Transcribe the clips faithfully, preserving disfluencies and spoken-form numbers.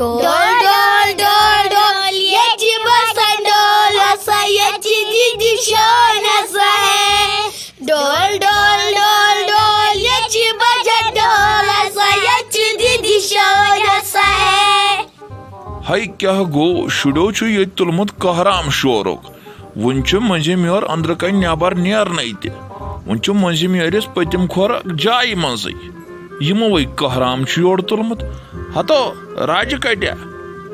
ڈول، ڈول، ڈول، ڈول، ییٚتہِ چھِ باسان ڈول ہسا، ییٚتہِ چھِ دیدی شان ہسا ہے۔ ڈول، ڈول، ڈول، ڈول، ییٚتہِ چھِ بجان ڈول ہسا، ییٚتہِ چھِ دیدی شان ہسا ہے۔ ہے کیٛاہ گوٚو؟ شُریو چھُ ییٚتہِ تُلمُت کہرام شورُک۔ وُنہِ چھُ مٔنٛزِم یور أنٛدرٕ کنہِ نٮ۪بر نیرنَے تہِ۔ وُنہِ چھُ مٔنٛزِم یورِس پٔتِم کھۄر جایہِ منٛزٕے۔ یِموٕے کہرام چھُ یور تُلمُت۔ ہتو، راجہِ کٹیا۔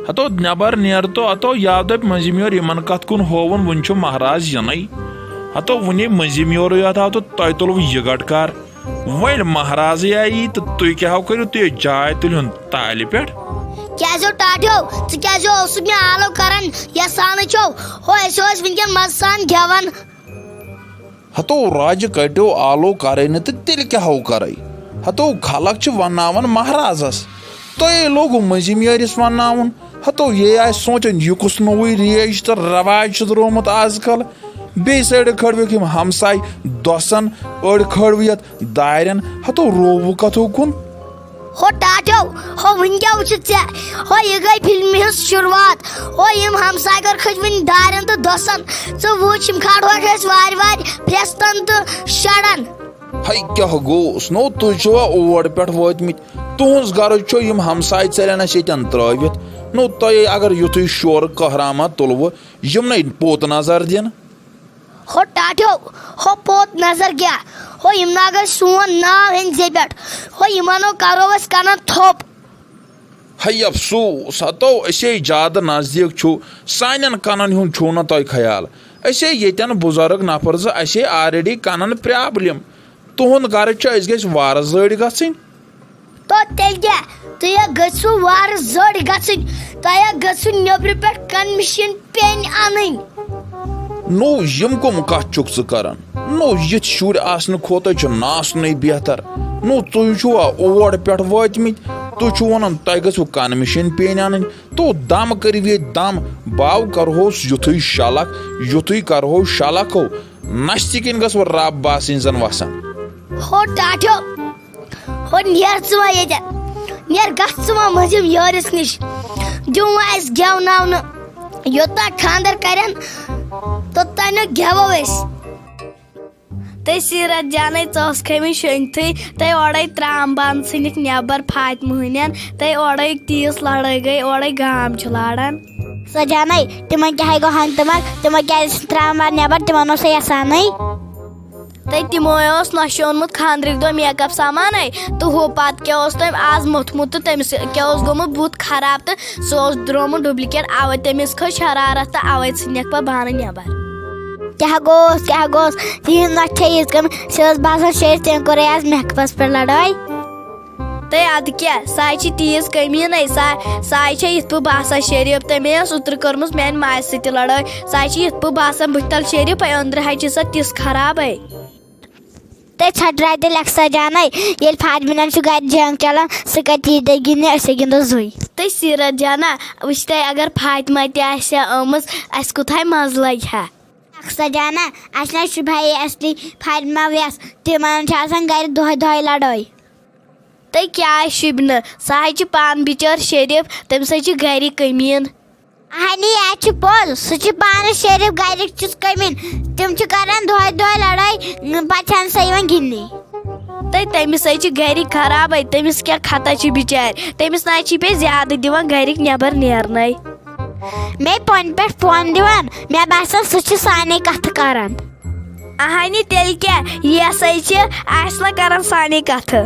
ہتو، نٮ۪بر نیر تو، ہتو، یاو دپہِ مٔنٛزِم یور یِمن کتھ کُن ہووُن، وُنہِ چھُ مہراز یِنَے۔ ہتو، وُنے مٔنٛزِم یورُے یوت آو تہٕ تۄہہِ تُلوٕ یہِ گٹہٕ کار۔ وۄنۍ مہرازٕے آیی تہٕ تُہۍ کیٛاہ ہو کٔرِو، تُہۍ جاے تُلِہُن تالہِ پٮ۪ٹھ۔ کیٛازِ ہو ٹاٹھیو، ژٕ کیٛازِ اوسُکھ مےٚ آلو کران؟ یژھانٕے چھو، ہو أسۍ ٲسۍ وٕنکٮ۪ن مزٕ سان گٮ۪وان۔ ہتو راجہِ کٹیو آلو کرے نہٕ تہٕ تیٚلہِ کیٛاہ ہو کرے؟ ہتو خلق چھِ ونناوان مہرازس، تۄہے لوگوُ مٔنٛزِم یٲرِس ونناوُن۔ ہتو یے آسہِ سونٛچان، یہِ کُس نوٚوُے ریج تہٕ رواج چھُ درٛامُت از کل۔ بیٚیہِ سایڈٕ کھٲڑوِکھ یِم ہمساے دۄسن، أڑۍ کھٲڑوِ یتھ دارٮ۪ن۔ ہتو رووُ کتھو کُن۔ ہو ٹاٹھیو، ہو وٕنۍ کیٛاہ وٕچھِتھ ژےٚ؟ ہو یہِ گٔے فلمہِ ہٕنٛز شروٗعات۔ ہو یِم ہمساے گٔر کھٔتۍ وٕنہِ دارٮ۪ن تہٕ دۄسن۔ ژٕ وٕچھ، یِم کھالہوکھ أسۍ وارِ وارِ پھرٛستن تہٕ شرن۔ ہے کیٛاہ گوٚوس؟ نو تُہۍ چھِوا اور پٮ۪ٹھ وٲتمٕتۍ؟ تُہٕنٛز غرض چھو یِم ہمساے ژَلن اَسہِ ییٚتٮ۪ن ترٛٲوِتھ؟ نو تۄہے اگر یُتھُے شورٕ کہرامہ تُلوٕ، یِمنٕے پوٚت نظر دِنہٕ۔ ہو ٹاٹھیو، ہو پوٚت نظر کیٛاہ؟ ہو یِم نہ اگر سون ناو ہیٚنۍ زے پٮ۪ٹھ، ہو یِمن ہو کرو أسۍ کنن تھوٚپ۔ ہے افسوس، ہتو أسے زیادٕ نزدیٖک چھِو، سانٮ۪ن کنن ہُنٛد چھُو نہٕ تۄہہِ خیال۔ أسے ییٚتٮ۪ن بُزرگ نفر زٕ، اَسے already کنن problem۔ تُہُنٛد غرض چھُ أسۍ گٔژھۍ وارٕ زٔڑۍ گژھٕنۍ۔ تو تیٚلہِ کیٛاہ؟ تُہۍ ہا گٔژھِو وارٕ زٔڑۍ گژھٕنۍ۔ تۄہہِ ہا گٔژھِو نیٚبرٕ پٮ۪ٹھ کنمِشن پیٚنۍ اَنٕنۍ۔ نو، یِم کٕم کتھ چھُکھ ژٕ کران؟ نو، یِتھۍ شُرۍ آسنہٕ کھۄتہٕ چھُ ناسنُے بہتر۔ نو، تُہۍ چھِوا اور پٮ۪ٹھ وٲتمٕتۍ؟ تُہۍ چھِو ونان تۄہہِ گٔژھِو کنمِشن پیٚنۍ اَنٕنۍ۔ تو دم کٔرِو ییٚتہِ دم، باو کرہوس یُتھُے شلکھ، یُتھُے کرہوس شلکھ ہو۔ نستہِ کِنۍ گٔژھ وۄنۍ رب باسٕنۍ زن وسان۔ ہو ٹاٹھیو، ہو نیر ژٕ وۄنۍ ییٚتٮ۪ن۔ نیر گژھ ژٕ وۄنۍ مٔنٛزِم یٲرِس نِش۔ دِیِو وۄنۍ اَسہِ گٮ۪وناونہٕ۔ یوٚتام خانٛدر کرن، توٚتام نہٕ گٮ۪وو أسۍ۔ تہٕ سیٖرت جانے، ژٕ ٲسکھے وٕنہِ شۄنٛگتھٕے، تہٕ اورَے ترٛام بانہٕ ژھٕنِکھ نٮ۪بر فاطمہٕ ہٕنٮ۪ن، تہٕ اورَے تیٖژ لڑٲے گٔے، اورَے گام چھُ لاران۔ سجانے، تِمن کیٛاہ گوٚو ہنٛگ تہٕ منٛگ؟ تِمو کیٛازِ ژھٕنۍ ترٛام بانہٕ نٮ۪بر؟ تِمن اوس سُہ یژھانٕے۔ تہٕ تِمو اوس نۄشہِ اوٚنمُت خانٛدرٕکۍ دۄہ make up سامانَے، تہٕ ہُہ پتہٕ کیٛاہ اوس تٔمۍ آز موٚتھمُت تہٕ تٔمِس کیٛاہ اوس گوٚمُت بُتھ خراب تہٕ سُہ اوس درٛامُت duplicate، اَوَے تٔمِس کھٔژ شرارت تہٕ اَوَے ژھٕنِکھ پَتہٕ بانہٕ نٮ۪بر۔ کیٛاہ گوٚوس، کیٛاہ گوٚوس؟ تِہِنٛز نۄشہِ چھےٚ یِژھ کٔمۍ، سُہ ٲس باسان شیٚرِ، تٔمۍ کوٚرُے آز make upس پٮ۪ٹھ لڑٲے۔ تہٕ اَدٕ کیٛاہ، سۄ ہَے چھِ تیٖژ کٔمیٖنَے، سۄ، سۄ ہَے چھےٚ یِتھ پٲٹھۍ باسان شریٖف، تٔمۍ ٲس اوترٕ کٔرمٕژ میٛانہِ ماجہِ سۭتۍ تہِ لڑٲے، سۄ ہَے چھِ یِتھ پٲٹھۍ باسان بٕتھِ تَل شریٖفَے، أنٛدرٕ ہَے چھِ سۄ تِژھ خرابٕے۔ تہٕ ژھۄٹراے تیٚلہِ اکثر جانٕے، ییٚلہِ فاطمِنَن چھُ گرِ جنگ چلان، سُہ کَتہِ یی تۄہہِ گِنٛدنہِ، أسے گِنٛدو زُے۔ تہٕ سیٖرت جانا، وٕچھ تۄہہِ اگر فاطمہ تہِ آسہِ ہا آمٕژ، اَسہِ کوٗتاہ مَزٕ لگہِ ہا۔ اکثر جانا، اَسہِ نہ چھُ بھائی اصلی فاطمہ ویس، تِمن چھِ آسان گرِ دۄہے دۄہے لڑٲے۔ تہٕ کیٛازِ شوٗبہِ نہٕ؟ سُہ حظ چھُ پانہٕ بِچٲر شریٖف، تٔمِس حظ چھِ گرِ کٔمیٖن۔ اہنی، یہِ چھُ پوٚز، سُہ چھُ پانہٕ شریٖف، گرِکۍ چھِس کٔمیٖن۔ تِم چھِ کران دۄہے دۄہے لڑٲے، پتہٕ چھَنہٕ سۄ یِوان گِنٛدنہِ۔ تہٕ تٔمِس حظ چھِ گرِکۍ خرابے، تٔمِس کیٛاہ خطا چھِ بِچارِ؟ تٔمِس نہ حظ چھِ بیٚیہِ زیادٕ دِوان گرِکۍ نٮ۪بر نیرنَے۔ مےٚ پۄنہِ پٮ۪ٹھ پۄن دِوان، مےٚ باسان سُہ چھُ سانے کتھٕ کران۔ اہنی، تیٚلہِ کیٛاہ؟ یہِ ہسا چھِ، آسہِ نہ کران سانے کتھٕ۔